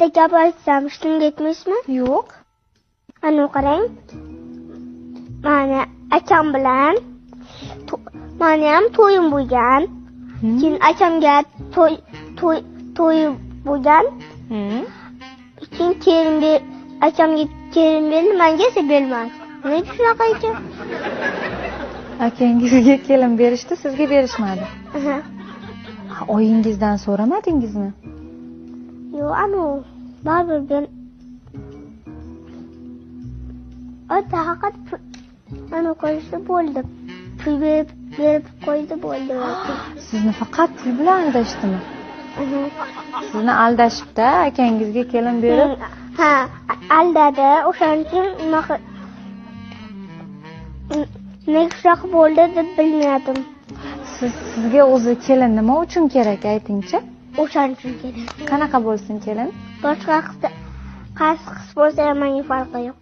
Bitta gap aytsam, shunga aytmaysizmi? Yo'q. Ana qarang. Mani akam bilan mani ham to'yim bo'lgan. Keyin akamga to'y bo'lgan. Keyin kelin akamga kelin berdi, menga esa bermadi. Nega shunaqa ekan? Akangizga kelin berishdi, sizga berishmadi. Oyingizdan so'ramadingizmi? Yo'q, anu baribir ben ota faqat anu qo'yishdi bo'ldi. Pul berib qo'ydi bo'ldi. Sizni faqat pul bilan aldashdimi? Sizni aldashibdi, akangizga kelin berib. Ha, aldadi. O'shaning uchun nega shunaqa bo'ldi deb bilmadim. Sizga o'zi kelin nima uchun kerak, aytingchi? O'shaning uchun kerak. Qanaqa bo'lsin kelin? Boshqa qaysi qiz bo'lsa ham menga farqi yo'q.